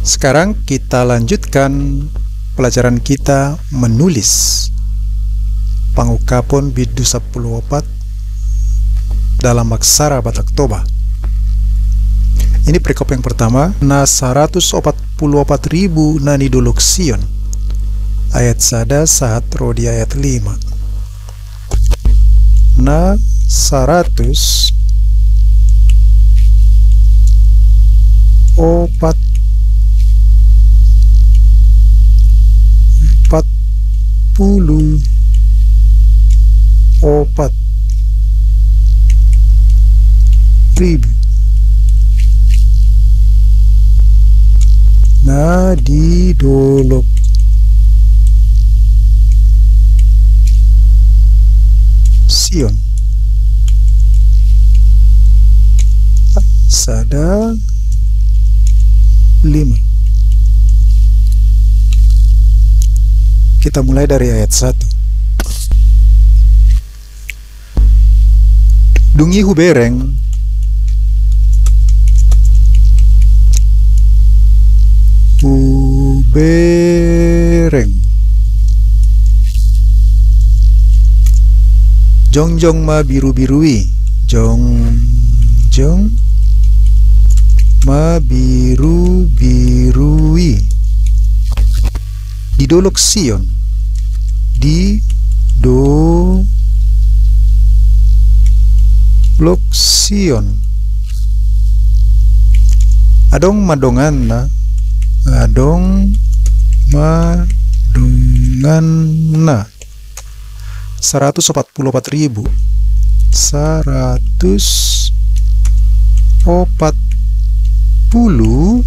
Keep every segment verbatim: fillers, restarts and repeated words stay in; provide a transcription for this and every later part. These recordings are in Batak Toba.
Sekarang kita lanjutkan pelajaran kita menulis pangungkapon bindu sampulu opat dalam aksara Batak Toba. Ini perikop yang pertama, na saratus opat pulu opat ribu na di Dolok Sion, ayat sada sahat ro di ayat lima. Na saratus opat, opat pulu opat ribu na di Dolok Sion. Sada, lima. Kita mulai dari ayat satu. Dung i hubereng, hubereng jongjong mabirubiru i, jongjong mabirubiru i. Di Dolok Sion. Di Dolok Sion. Adong ma donganna, adong ma donganna. Saratus opat pulu opat ribu. Saratus opat pulu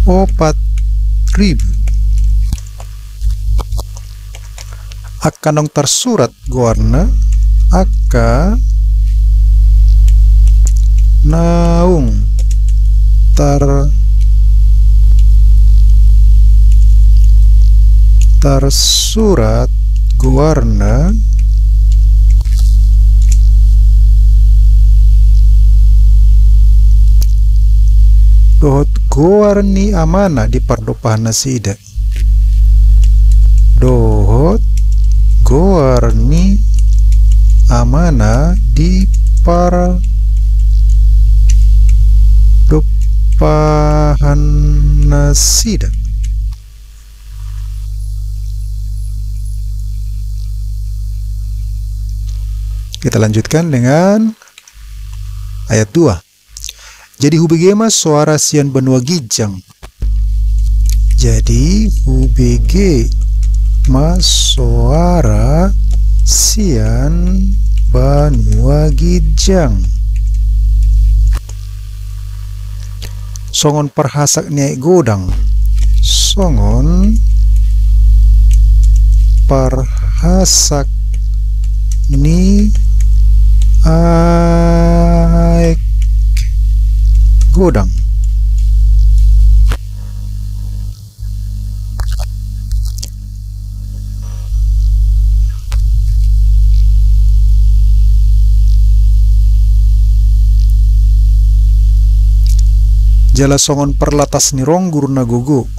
opat ribu. Angka naung tarsurat goarna, angka naung tar-, tarsurat goarna dohot goar ni amana di pardompahan nasida. Dohot goar ni amana di pardompahan nasida. Kita lanjutkan dengan ayat dua. Jadi hubege ma soara sian banua ginjang. Jadi hubege ma soara sian banua ginjang. Songon parhasak ni aek godang. Songon parhasak ni aek godang. Jala songon parlatas ni ronggur na gogo.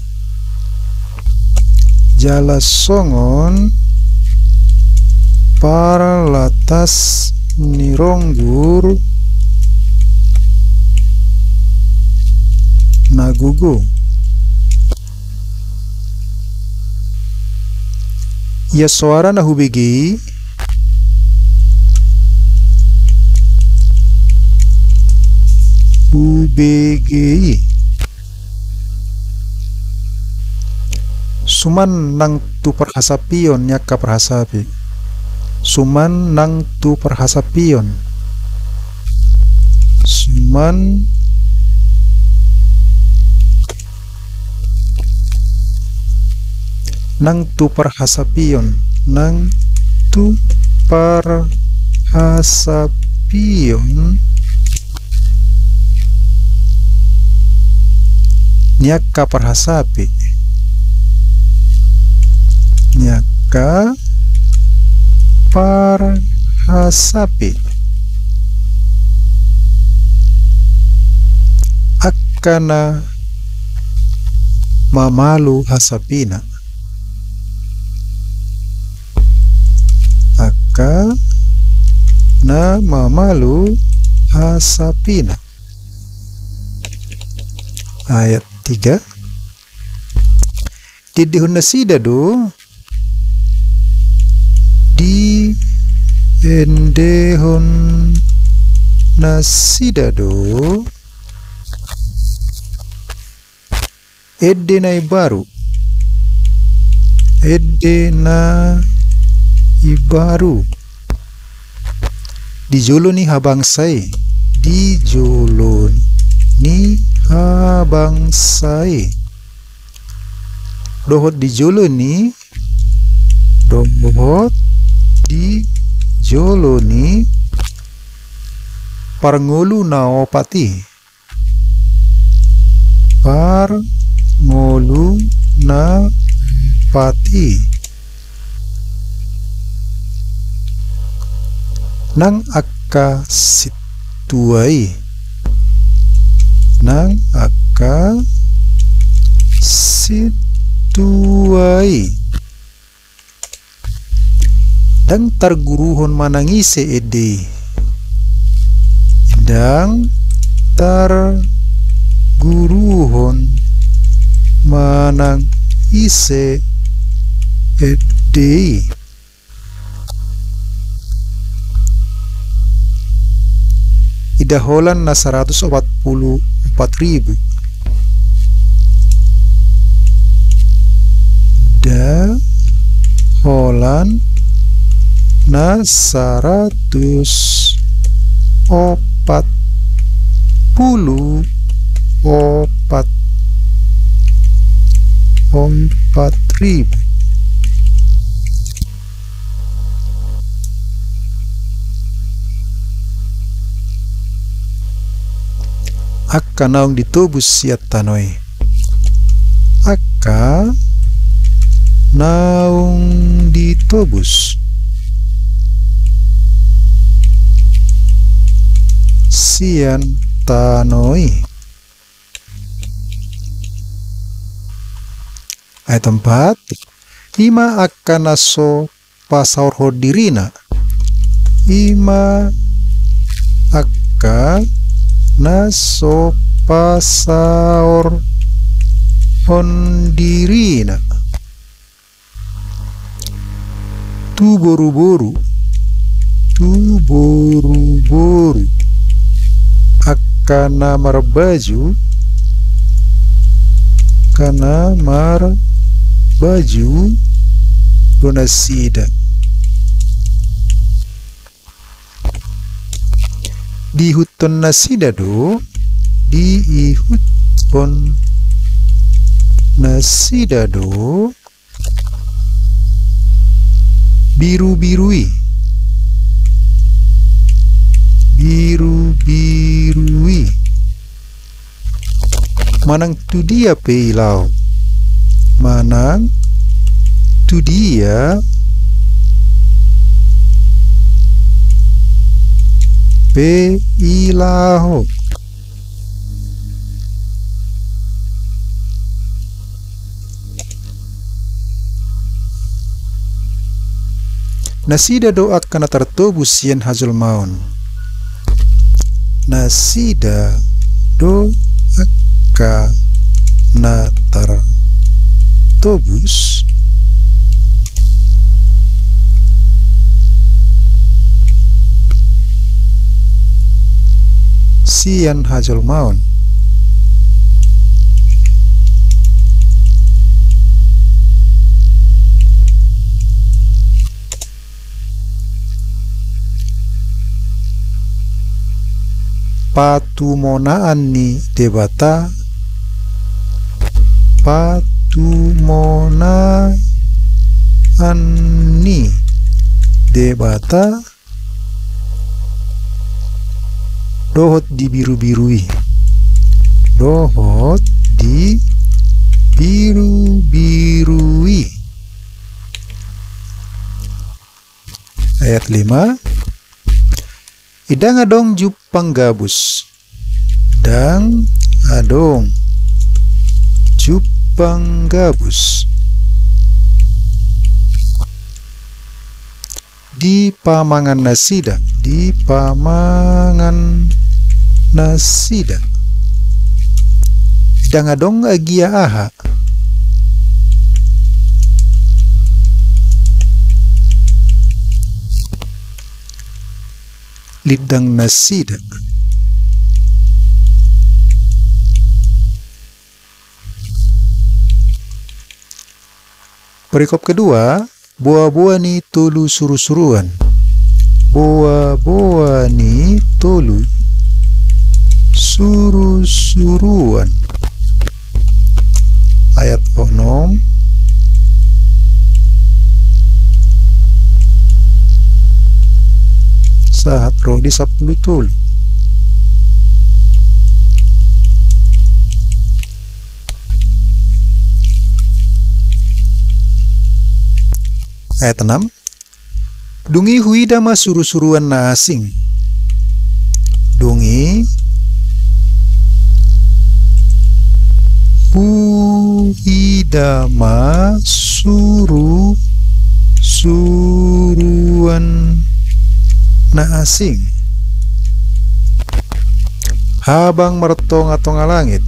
Jala songon parlatas ni ronggur na gogo. Ia soara na hubege i, hubege i. Suman nang tu parhasapion ni angka parhasapi. Suman nang tu parhasapion. Suman nang tu parhasapion, nang tu parhasapion ni angka parhasapi, ni angka parhasapi. Angka na mamalu hasapina. Angka na mamalu hasapina. Ayat tiga. Diendehon nasida do, diendehon nasida do ende na imbaru. Ende na imbaru. Di jolo ni habangsa i. Di jolo ni habangsa i. Dohot di jolo ni, dohot di jolo ni parngolu na opat i. Parngolu na opat i. Nang angka sintua i. Nang angka sintua i. Ndang targuruhon manang ise ende i. Ndang targuruhon manang ise ende i. Ida holan na saratus opat pulu opat ribu. Ida holan na saratus opat pulu opat, opat ribu. Angka naung ditobus sian tano i. Angka naung ditobus sian tano i. Ayat opat. I ma angka na so pasaorhon dirina. I ma angka na so pasaorhon dirina tu boruboru, tu boruboru. Angka na marbaju, angka na marbaju do nasida. Diihuthon nasida do, diihuthon nasida do birubiru i. Birubiru i. Manang tu dia pe i laho. Manang tu dia pe i laho. Nasida do angka na tartobus sian hajolmaon. Nasida do angka na tartobus sian hajolmaon. Patumonaan ni Debata, patumonaan ni Debata, dohot di birubiru i. Dohot di birubiru i. Ayat lima. I ndang adong jumpang gabus. Ndang adong jumpang Panggabus. Dipamangan nasida, dipamangan nasida. Ndang adong agia aha. Lindang nasida. Perikop kedua, boa-boa ni tolu surusuruan. Boa-boa ni tolu surusuruan. Ayat onom sahat ro di sampulu tolu. Ayat enam. Dung i huida ma surusuruan na asing. Dung i huida ma surusuruan na asing. Habang martongatonga langit.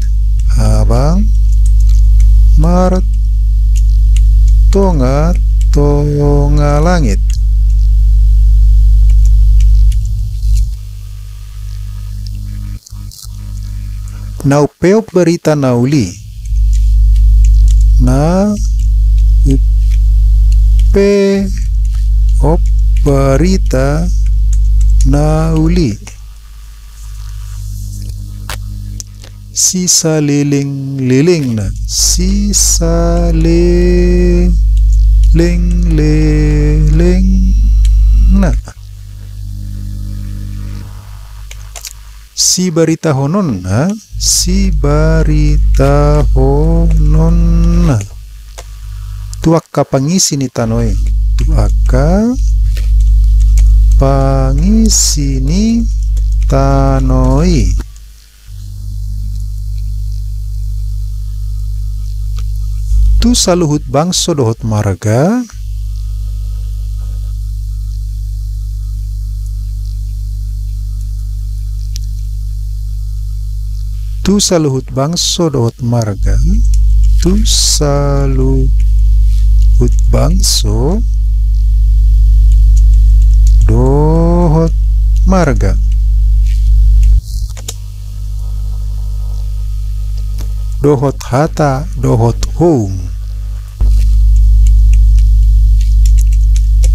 Habang martongatonga langit. Na umpeop barita na uli. Na umpeop barita na uli. Sisalelenglelengna, sisalelenglelengna. Sibaritahononna, sibaritahononna. Tu angka pangisi ni tano i. Tu angka pangisi ni tano i. Tu saluhut bangso dohot marga. Tu saluhut bangso dohot marga. Tu saluhut bangso dohot marga. Dohot hata dohot houm.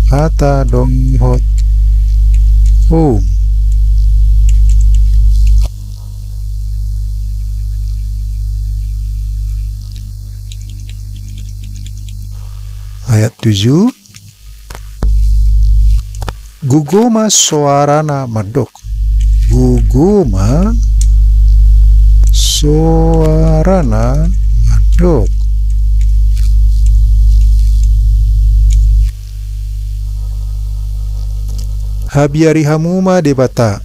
Hata dohot houm. Ayat tujuh. Gogo ma soarana mandok. Gogo ma soarana mandok. Habiari hamu ma Debata.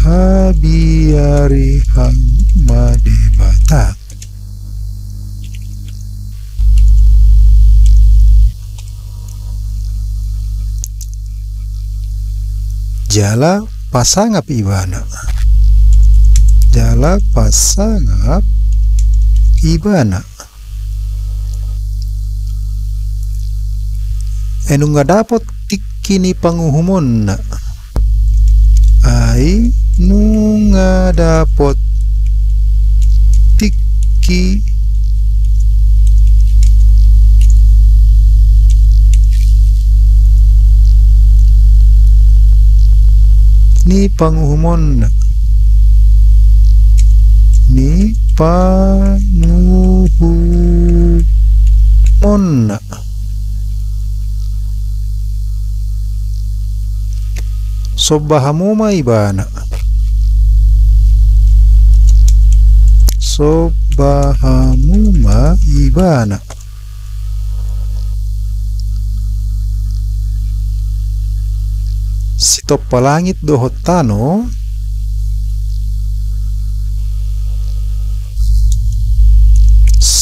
Habiari hamu ma Debata. Jala pasangap ibana. Jala pasangap ibana. Ai nunga dapot tingki ni panguhumonna. Ai nunga dapot tingki ni panguhumonna. Ni panguhumonna. Somba hamu ma ibana. Somba hamu ma ibana. Sitompa langit dohot tano.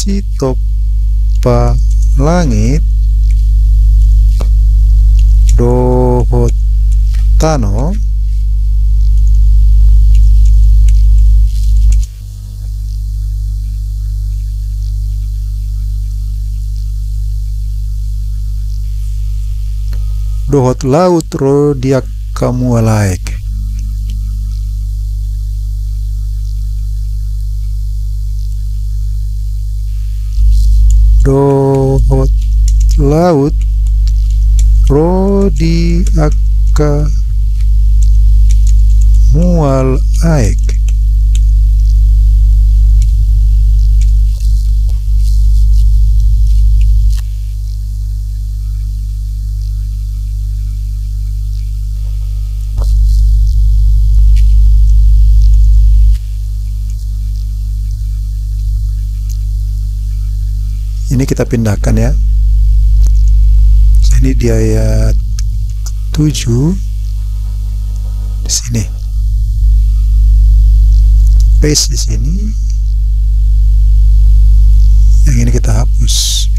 Sitopalangit dohot tano dohot laut ro di angka mual aek. Dohot laut ro di angka mual aek. Ini kita pindahkan ya. Ini di ayat tujuh. Di sini. Paste di sini. Yang ini kita hapus.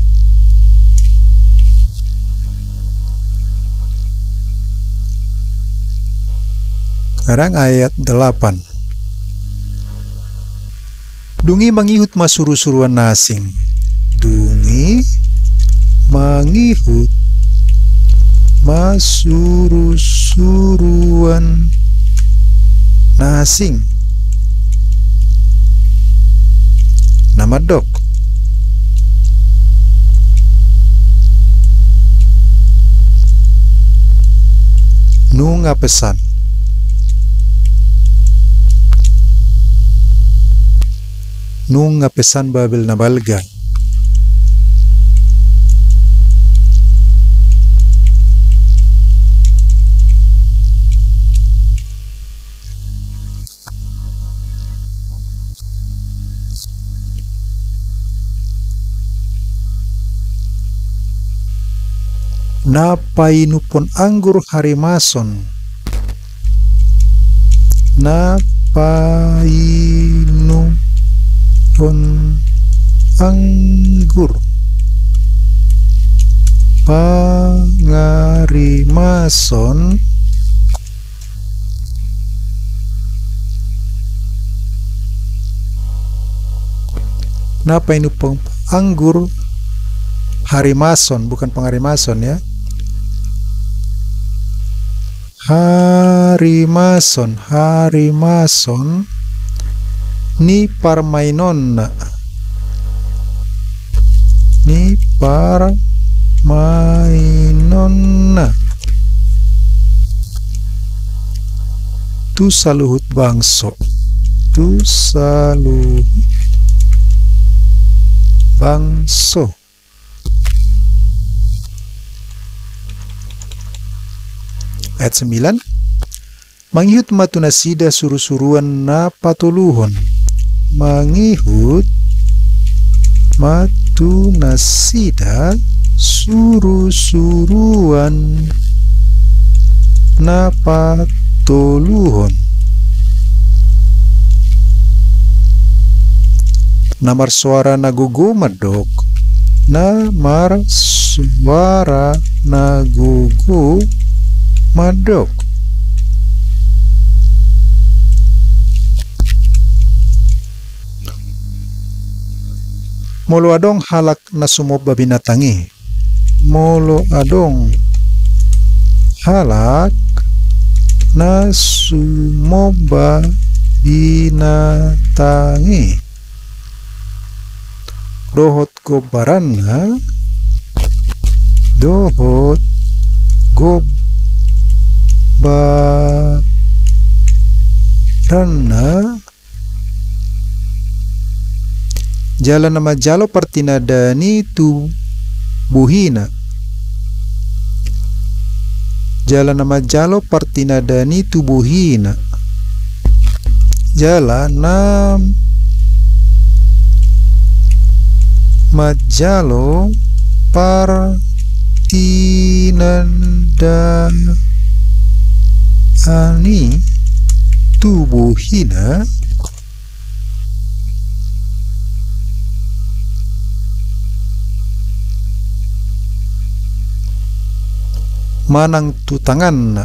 Sekarang ayat delapan. Dung i mangihut ma surusuruan na asing. Dung i mangihut ma surusuruan na asing. Na mandok. Nunga pesan. Nunga pesan Babel na balga. Na painumhon anggur harimason. Na painumhon anggur pangarimason. Na painumhon anggur harimason, bukan pangarimason ya. Harimason, harimason ni parmainonna. Ni parmainonna. Tu saluhut bangso. Tu saluhut bangso. Ayat sembilan. Mangihut ma tu nasida surusuruan na patoluhon. Mangihut ma tu nasida surusuruan na patoluhon. Na marsoara na gogo mandok. Na marsoara na gogo mandok. Molo adong halak na sumomba binatang i. Molo adong halak na sumomba binatang i. Dohot gombaranna, dohot gombaranna, jala na manjalo partinandaan i tu bohina. Jala na manjalo partinandaan i tu bohina. Jala na manjalo partinandaan i tu bohina. manang tu tanganna.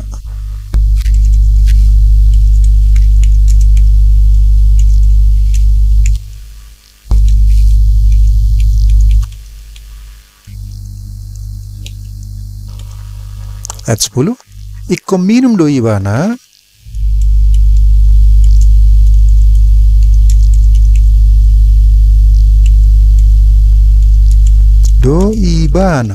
Ayat sepuluh. Ingkon minum do ibana do ibana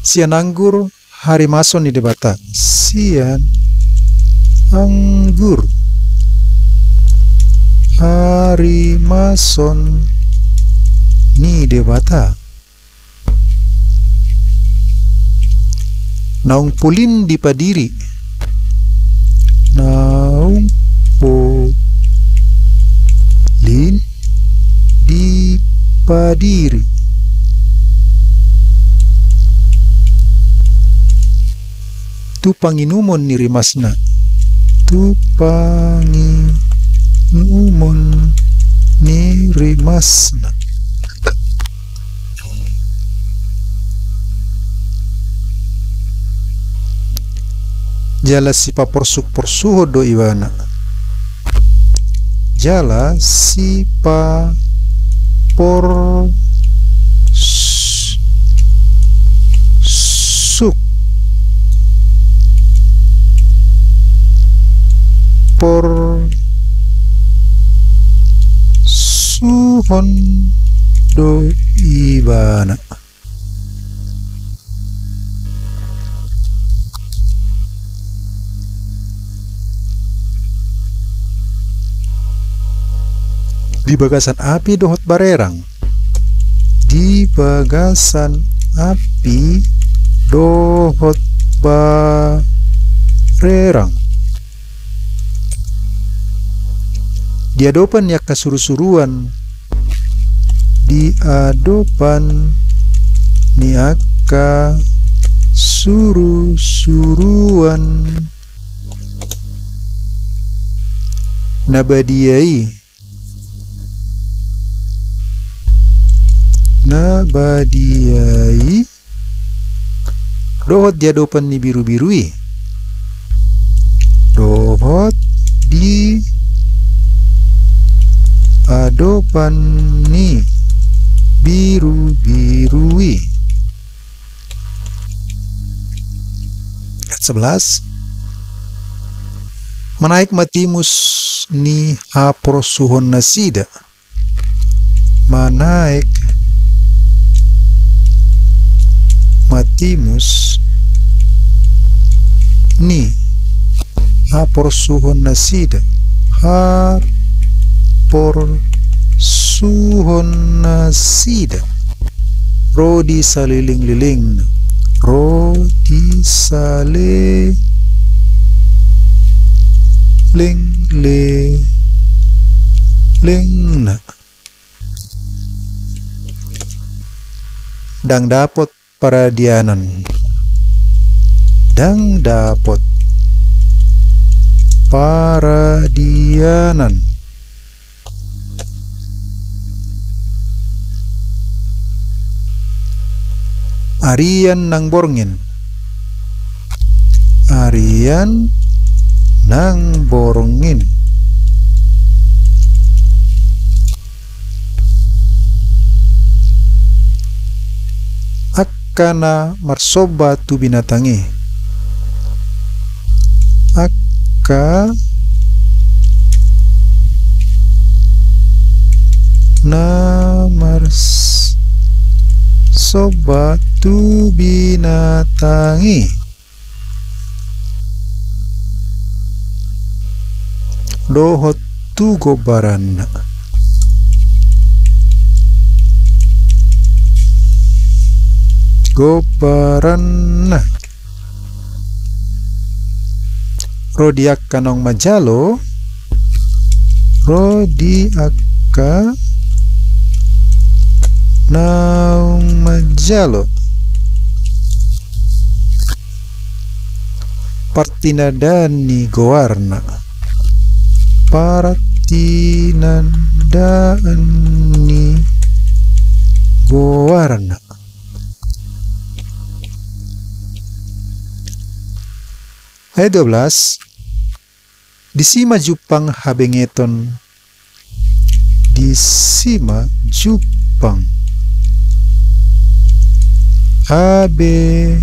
sian anggur harimason ni Debata. Sian anggur harimason ni Debata. Naung polin dipadiri. Naung polin dipadiri. Tu panginumon ni rimasna. Tu panginumon ni rimasna. Jala sipaporsuk-porsuhon do ibana. Jala sipaporsuk-porsuhon do ibana. Di bagasan api dohot barerang. Di bagasan api dohot barerang. Di adopan ni angka surusuruan. Di adopan ni angka surusuruan. Na badia i. Na badia i. Dohot di adopan ni birubiru i. Dohot di adopan ni birubiru i. Ayat sebelas. Manaek ma timus ni haporsuhonnasida. Manaek ma timus ni haporsuhonnasida. Haporsuhonnasida. Ro di salelenglelengna. Ro di salelenglelengna. Ndang dapot paradianan. Ndang dapot paradianan. Arian nang borngin. Arian nang borngin. Angka na marsomba tu binatang i. Angka na marsomba tu binatang i. Dohot tu gombaranna. Gombaranna. Ro di angka naung manjalo. Ro di angka naung manjalo. Partinandaan ni goarna. Partinandaan ni goarna. Ayat dua belas. Disi ma jumpang habengeton. Disi ma jumpang habengeton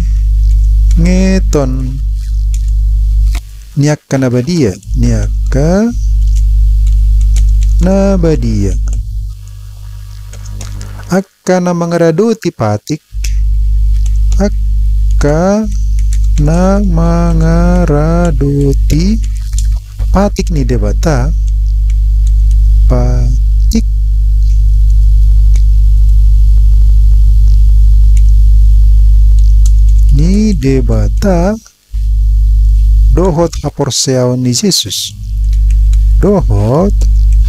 ni angka na badia, ni angka na badia. Angka na mangaradoti patik, angka na mangaradoti patik ni Debata, patik ni Debata, dohot haporseaon ni Jesus. Dohot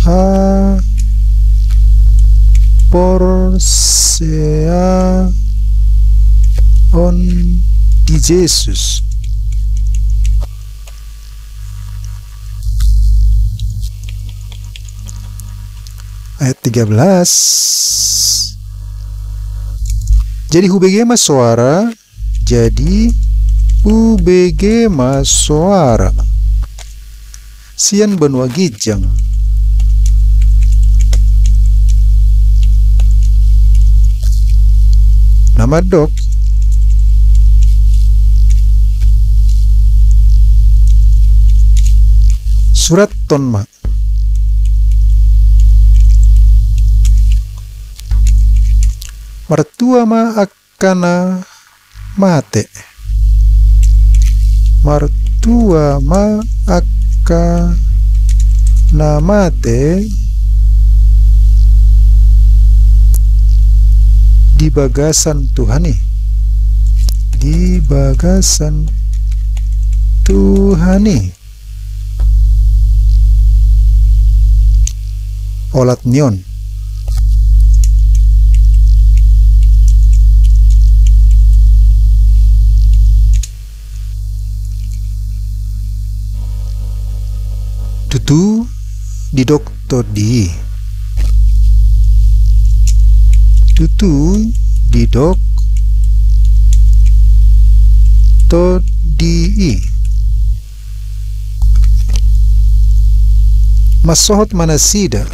haporseaon di Jesus. Ayat tiga belas. Jadi hubege ma soara, jadi hubege ma soara sian banua ginjang na mandok, surathon ma. Martua ma angka na mate. Martua ma angka na mate di bagasan Tuhan i. Di bagasan Tuhan i. Olat ni on. Tutu didok tondi i. Tutu didok tondi i. Mansohot ma nasida.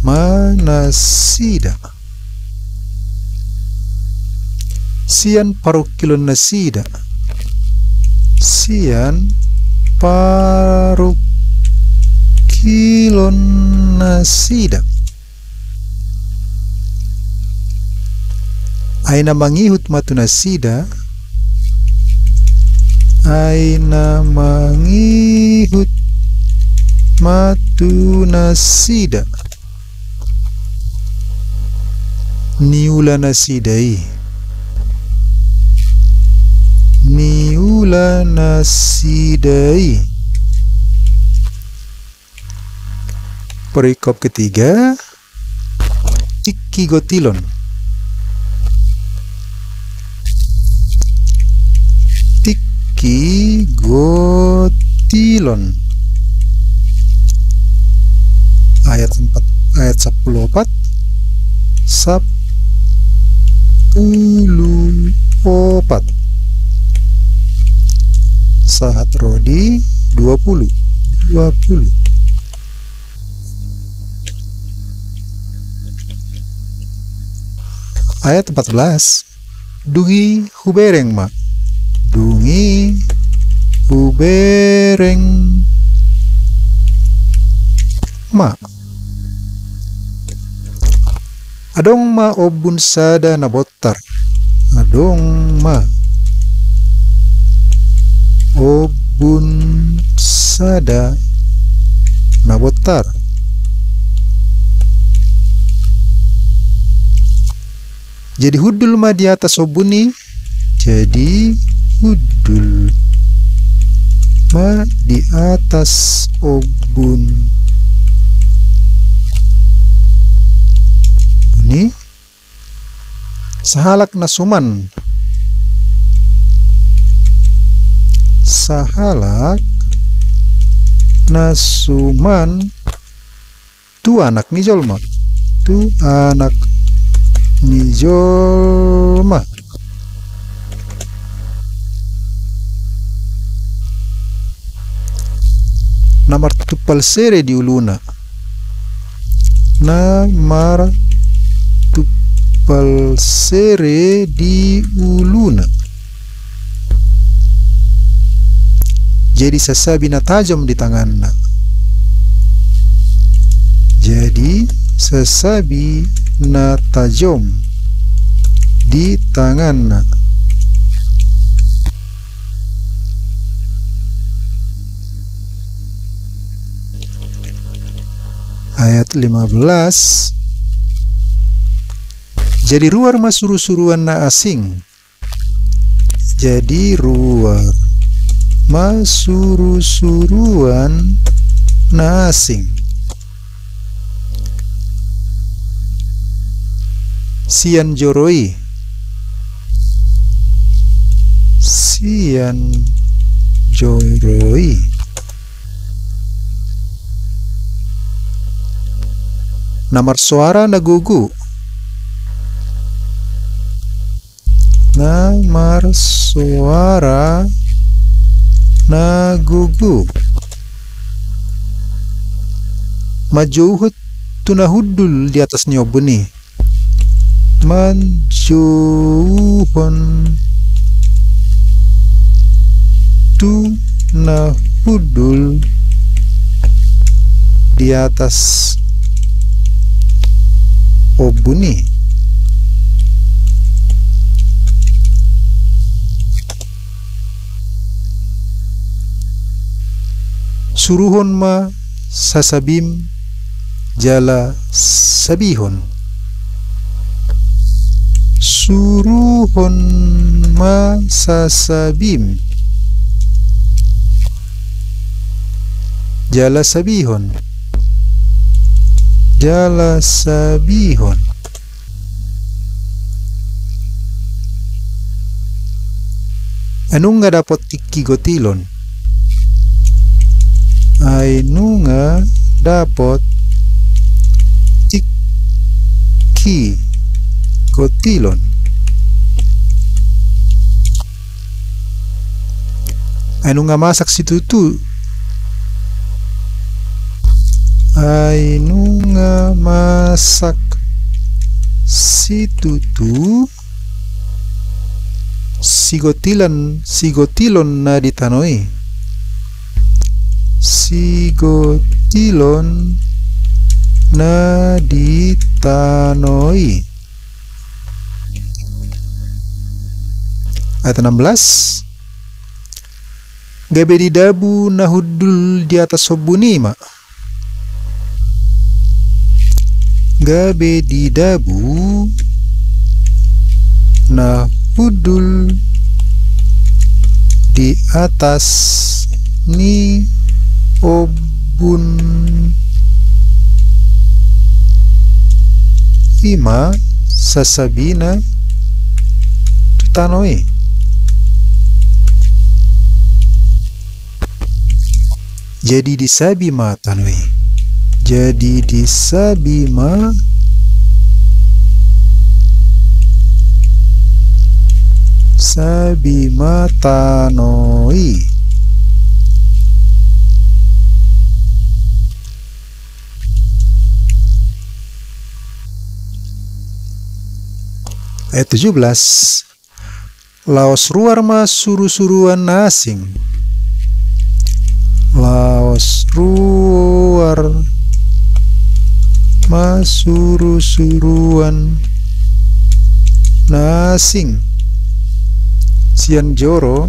Ma nasida. Sian parungkilon nasida. Sian parungkilon nasida. Ai na mangihut ma tu nasida. Ai na mangihut ma tu nasida. Niula nasida i. Niula nasida i. Perikop ketiga, tingki gotilon. Tingki gotilon. Ayat empat, ayat sampulu opat, sampulu opat. Sahat ro di dua pulu, dua pulu. Ayat empat belas. Dung i hubereng ma. Dung i hubereng ma. Adong ma ombun sada na bontar. Adong ma ombun sada na bontar. Jadi hundul ma di atas ombun i. Jadi hundul ma di atas ombun i sahalak na suman. Sahalak na suman tu Anak ni jolma. Tu Anak ni jolma. Na martumpal sere di uluna. Na martumpal sere di uluna. Jadi sasabi na tajom di tanganna. Jadi sasabi na tajom di tanganna. Ayat lima belas. Jadi ruar ma surusuruan na asing. Jadi ruar ma surusuruan na asing. Sian joro i. Sian joro i. Na marsoara na gogo. Na marsoara na gogo. Manjouhon tu na hundul di atas ni ombun i. Manjouhon tu na hundul di atas ombun i. Suruhon ma sasabim jala sabihon. Suruhon ma sasabim jala sabihon. Jala sabihon. Ai nunga dapot tingki gotilon. Ai nunga dapot tingki gotilon. Ai nunga masak situtu. Ai nunga masak situtu. Sigotilan, sigotilon na di tano i. Sigotilon na di tano i. Ayat enam belas. Gabe didabu na hundul di atas ombun i ma. Gabe didabu na hundul di atas ni ombun i ma sasabina tu tano i. Jadi disabi ma tano i. Jadi disabi ma, sabi ma tano i. Ayat tujuh belas. Laos ruar ma surusuruan na asing. Laos ruar ma surusuruan na asing sian joro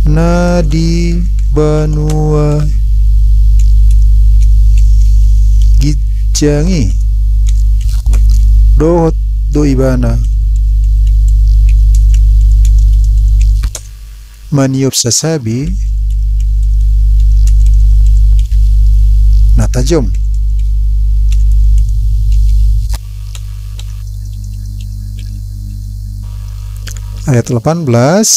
na di banua ginjang i. Dohot do ibana maniop sasabi na tajom. Ayat delapan belas.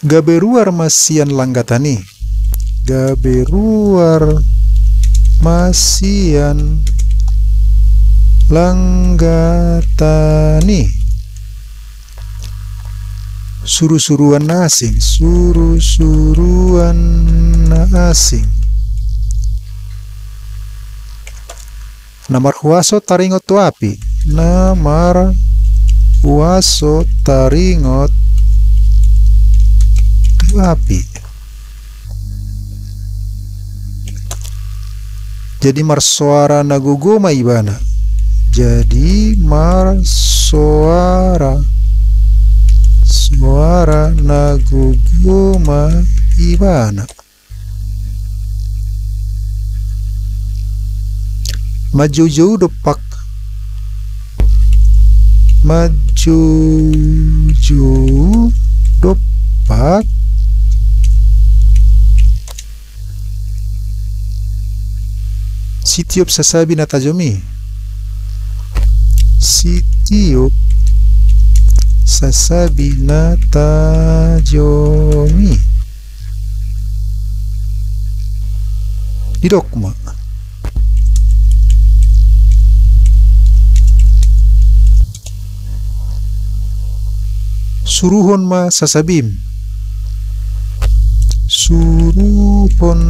Gabe ruar ma sian langgatan i. Gabe ruar ma sian langgatan i. Suru-suruan na asing, suru-suruan na asing. Na marhuaso taringot tu api, na marhuaso taringot tu api. Jadi marsoara na gogo ma ibana. Jadi marsoara, soara na gogo ma ibana. Manjoujou dompak. Manjoujou dompak. Sitiop sasabi na tajom i. Sitiop sasabi na tajom i. Didok ma. Suruhon ma sasabim. Suruhon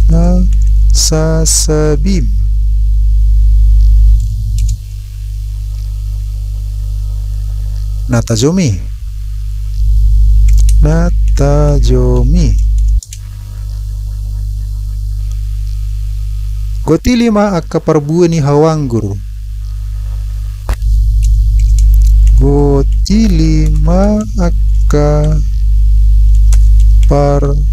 ma sasabim. Na tajom i. Na tajom i. Gotili ma angka parbue ni hau anggur. Gotili ma angka parbue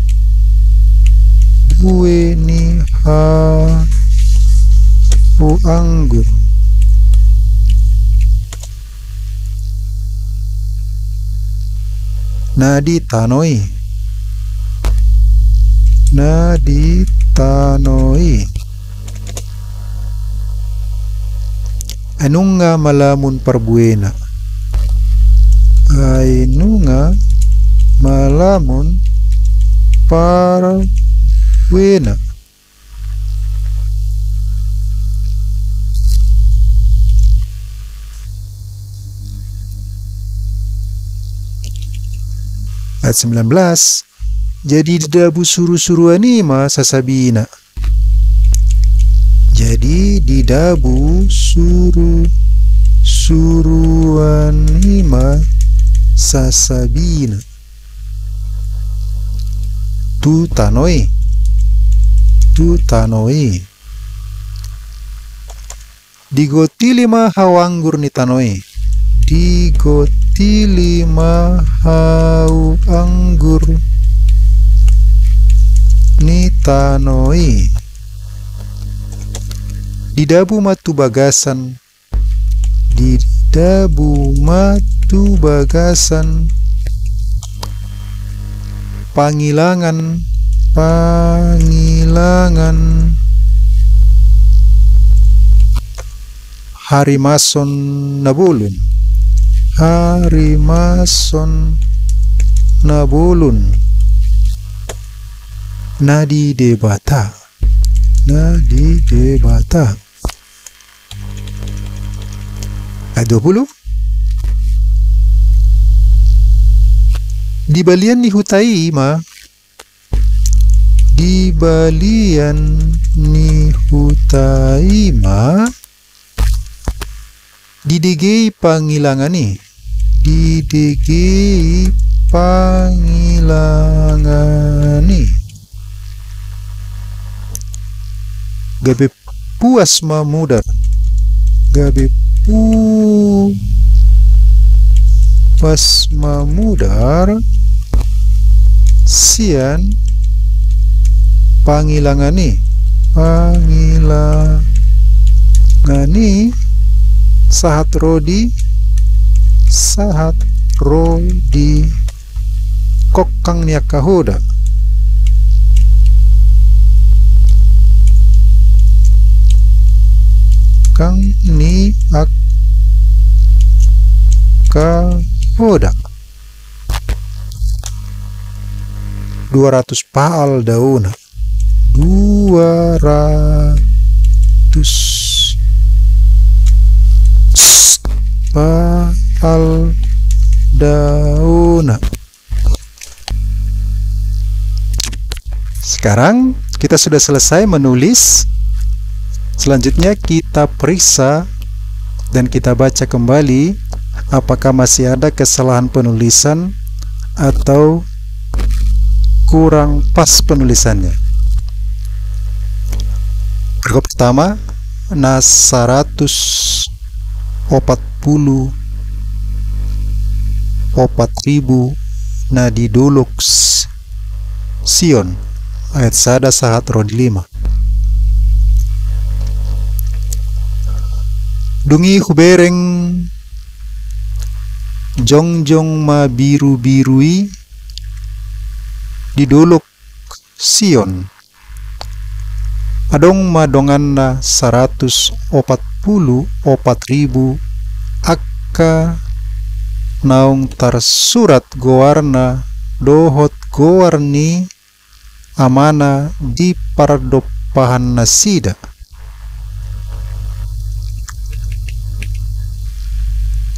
ni hau anggur. Na di tano i. Na di tano i. Ai nunga malamun parbuena. Ai nunga malamun parbuena. Ayat sembilan belas. Jadi didabu suru-suruan i ma sasabina. Jadi didabu suru-suruan i ma sasabina. Tu tano i. Tu tano i. Digotili ma hau anggur ni tano i. Digotili ma hau anggur ni tano i. Didabu ma tu bagasan. Didabu ma tu bagasan pangilangan, pangilangan harimason na bolon, harimason na bolon na di Debata, na di Debata. Ayat dua puluh. Di balian ni huta i ma, di balian ni huta i ma, didegei pangilangan i, didegei pangilangan i. Gabe puas ma mudar. Gabe puas ma mudar sian pangilangan i. Pangilangan i sahat ro di, sahat ro di kongkang ni angka hoda. Kongkang ni angka hoda. Dua ratus paal daona. Dua ratus paal daona. Sekarang kita sudah selesai menulis. Selanjutnya kita periksa dan kita baca kembali apakah masih ada kesalahan penulisan atau kurang pas penulisannya. Perikop pertama, na saratus opat pulu opat ribu na di Dolok S-, Sion, ayat sada sahat ro di lima. Dung i hubereng jongjong ma birubiru i di Dolok Sion. Adong ma donganna saratus opat pulu opat ribu angka naung tarsurat goarna dohot goar ni amana di pardompahannasida.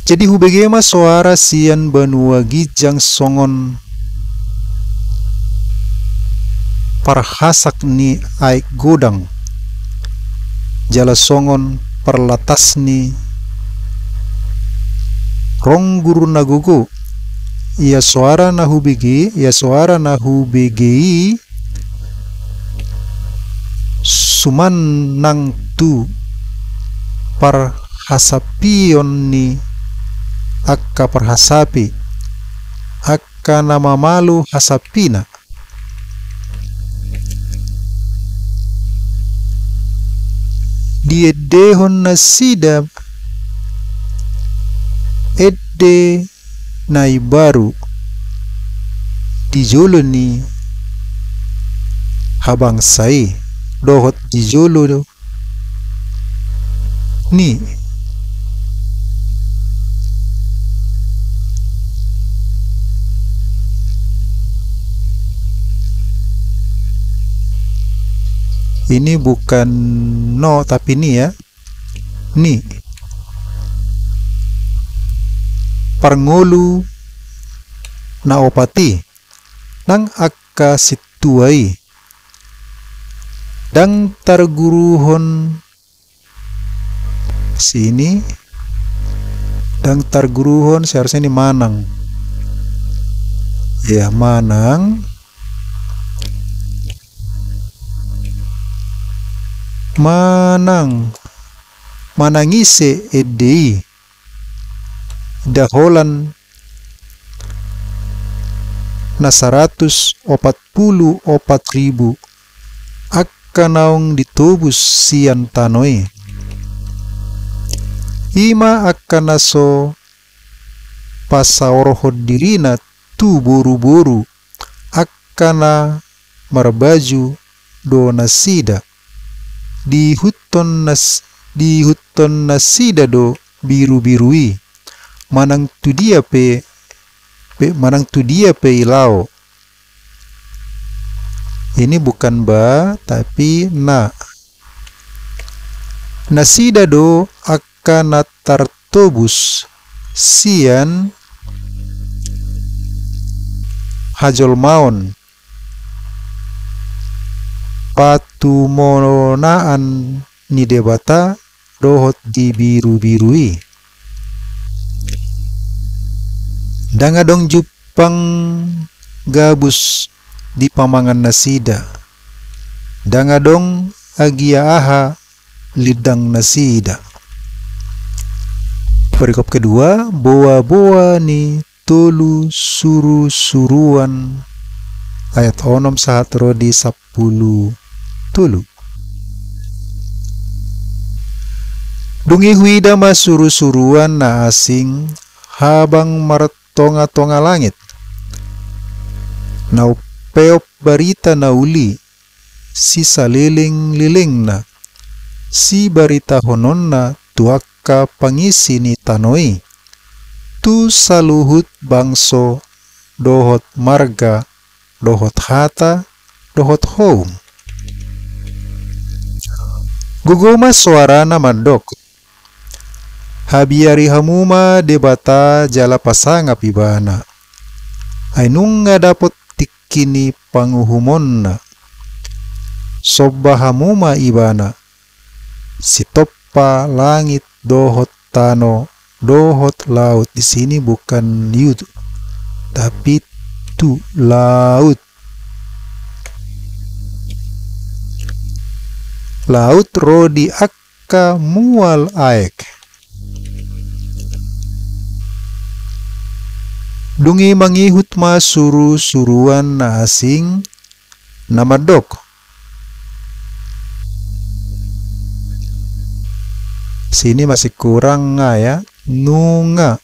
Jadi hubege ma soara sian banua ginjang songon parhasak ni aek godang, jala songon parlatas ni ronggur na gogo. Ia soara na hubege, ia soara na hubege i suman nang tu parhasapion ni angka parhasapi, angka na mamalu hasapina. Diendehon nasida ende na imbaru di jolo ni habangsa i dohot di jolo ni. Ini bukan no, tapi ni, ya. Ni. Parngolu na opat i. Nang angka sintua i. Ndang targuruhon sini, ndang targuruhon, seharusnya ini manang. Ya, manang. Manang. Manang ise ende i. Daholan na saratus opat pulu opat ribu angka naung ditobus sian tano i. I ma angka na so pasaorhon dirina tu boruboru, angka na marbaju do nasida. Diihuthon nas-, diihuthon nasida do birubiru i. Manang tu dia pe, pe, manang tu dia pe i laho. Ini bukan ba, tapi na. Nasida do angka na tartobus sian hajolmaon patumonaan ni Debata dohot di birubiru i. Ndang adong jumpang gabus di pamangan nasida. Ndang adong agia aha lindang nasida. Perikop kedua, boaboa ni tolu surusuruan, ayat onom sahat ro di sampulu tolu. Dung i huida ma surusuruan na asing habang martongatonga langit. Na umpeop barita na uli, sisalelenglelengna, sibaritahononna tu angka pangisi ni tano i, tu saluhut bangso dohot marga, dohot hata, dohot houm. Gogo ma soarana mandok. Habiari hamu ma Debata jala pasangap Ibana. Ai nunga dapot tingki ni panguhumonna. somba hamu ma ibana, sitompa langit dohot tano dohot laut. Di sini bukan yud, tapi tu, laut. Laut ro di angka mual aek. Dung i mangihut ma surusuruan na asing na mandok. Sini masih kurang nga ya. Nunga.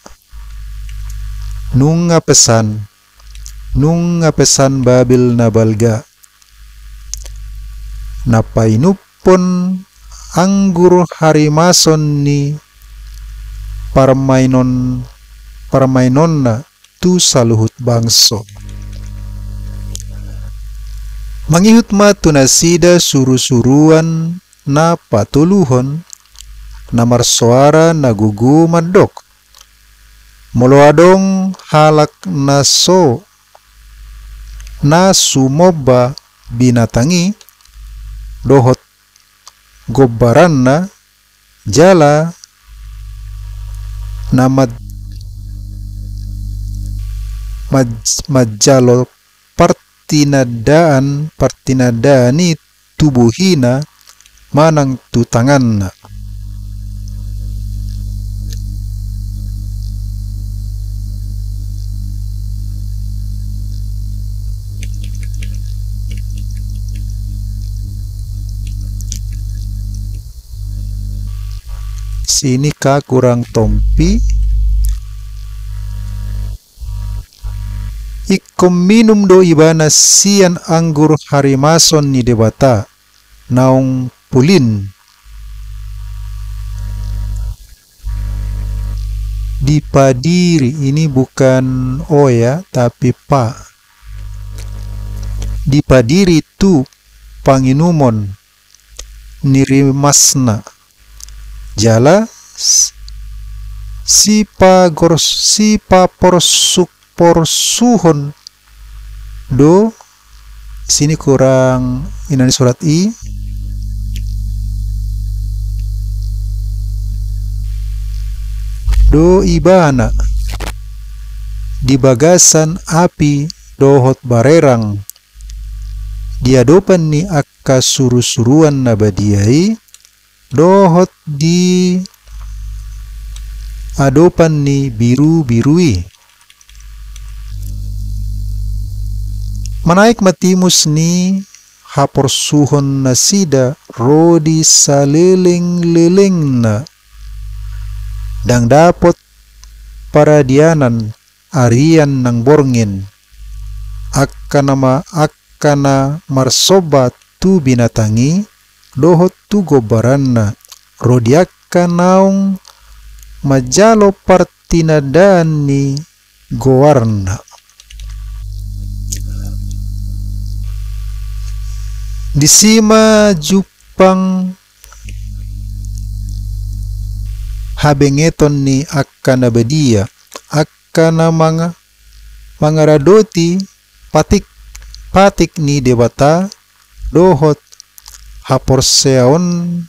Nunga pesan. Nunga pesan Babel na balga. Na painumhon anggur harimason ni parmainon, parmainonna tu saluhut bangso. Mangihut ma tu nasida surusuruan na patoluhon, na marsoara na gogo mandok. Molo adong halak na so, na sumomba binatang i, dohot gombaranna, jala na mad-, mad-, manjalo partinandaan, partinandaan i tu bohina manang tu tanganna. Sini ka kurang tompi. Ingkon minum do ibana sian anggur harimason ni Debata naung pulin. Dipadiri, ini bukan o ya, tapi pa. Dipadiri tu panginumon ni rimasna. Jala s-, sipagor-, sipaporsuk-porsuhon do, sini kurang inani surat i, do ibana di bagasan api dohot barerang, di adopan ni angka surusuruan na badia i, dohot di adopan ni birubiru i. Manaek ma timus ni haporsuhon nasida ro di salelenglelengna. Ndang dapot paradianan arian nang borngin, angka na ma-, angka na marsomba tu binatang i, dohot tu gombaranna, ro di angka naung manjalo partinandaan ni goarna. Disi ma jumpang habengeton ni angka na badia, angka na manga-, mangaradoti patik, patik ni Debata dohot haporseaon,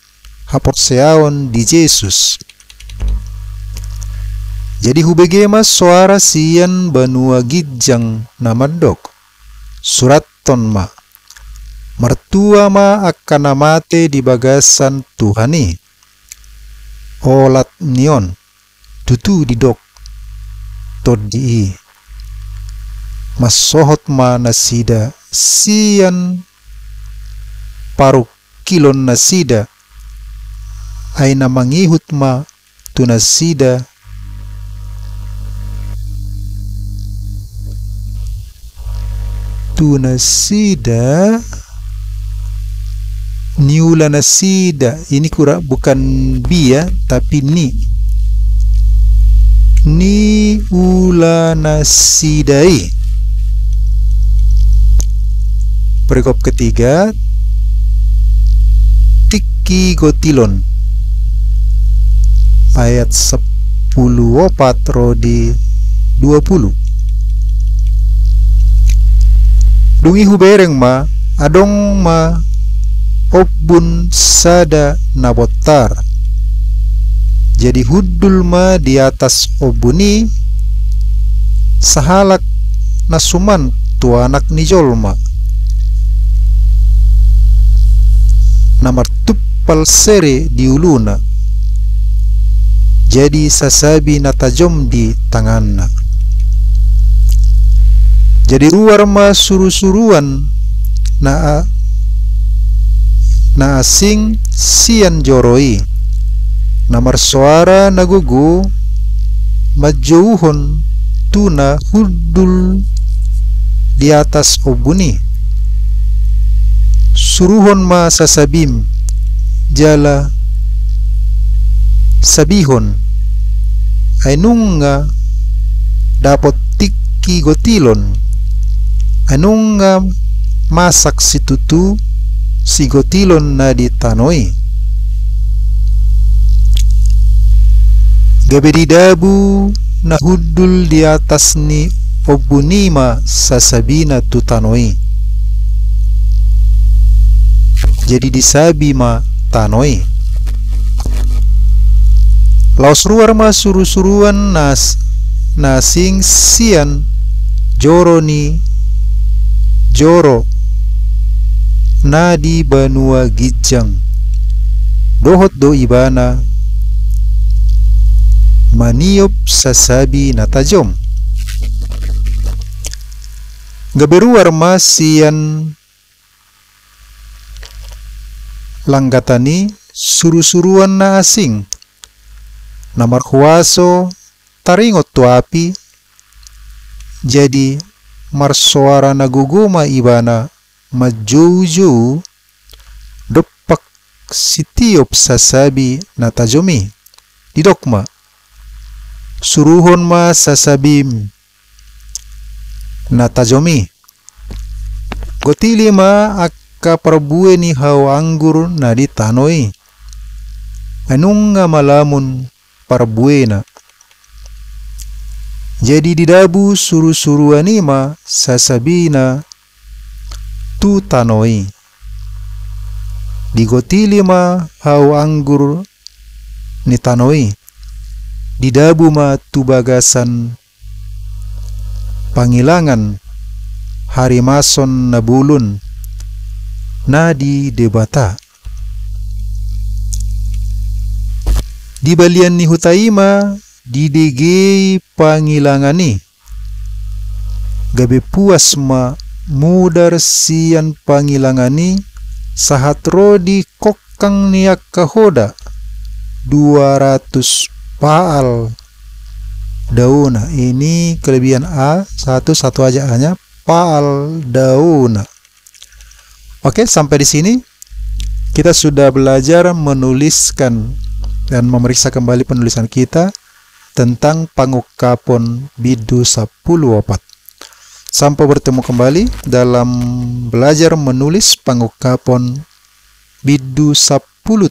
haporseaon di Jesus. Jadi hubege ma soara sian banua ginjang na mandok, surathon ma, martua ma angka na mate di bagasan Tuhan i. Olat ni on, tutu didok Tondi i, mansohot ma nasida sian parungkilon nasida, ai na mangihut ma tu nasida, tu nasida, niula nasida, ini kura-, bukan bia, tapi ni. Niula nasida i. Perikop ketiga, tingki gotilon. Ayat sepuluh opat ro di dua puluh. Dung i hubereng ma, adong ma ombun sada na bontar. Jadi hundul ma di atas ombun i sahalak na suman tu Anak ni jolma, na martumpal sere di uluna. Jadi sasabi na tajom di tanganna. Jadi ruar ma surusuruan na a-, na asing sian joro i, na marsoara na gogo manjouhon tu na hundul di atas ombun i. Suruhon ma sasabim, jala sabihon, ai nunga dapot tingki gotilon, ai nunga masak situtu sigotilon na di tano i. Gabe didabu na hundul di atas ni ombun i ma sasabina tu tano i. Jadi disabi ma tano i. Laos ruar ma surusuruan na as-, na asing sian joro ni joro na di banua ginjang. Dohot do ibana maniop sasabi na tajom. Gabe ruar ma sian langgatan i surusuruan na asing, na marhuaso taringot tu api, jadi marsoara na gogo ma ibana manjoujou dompak sitiop sasabi na tajom i. Didok ma, suruhon ma sasabim na tajom i. Gotili ma angka parbue ni hau anggur na di tano i. Ai nunga malamun parbuena. Jadi didabu surusuruan i ma sasabina tu tano i. Digotili ma hau anggur ni tano i. Didabu ma tu bagasan pangilangan harimason na bolon na di Debata. Di balian ni huta i ma didegei pangilangan i. Gabe puas ma mudar sian pangilangan i sahat ro di kongkang ni angka hoda dua ratus paal daona. Ini kelebihan A satu, satu aja A-nya, paal daona. Oke, sampai di sini kita sudah belajar menuliskan dan memeriksa kembali penulisan kita tentang pangungkapon bindu sampulu opat. Sampai bertemu kembali dalam belajar menulis pangungkapon bindu sampulu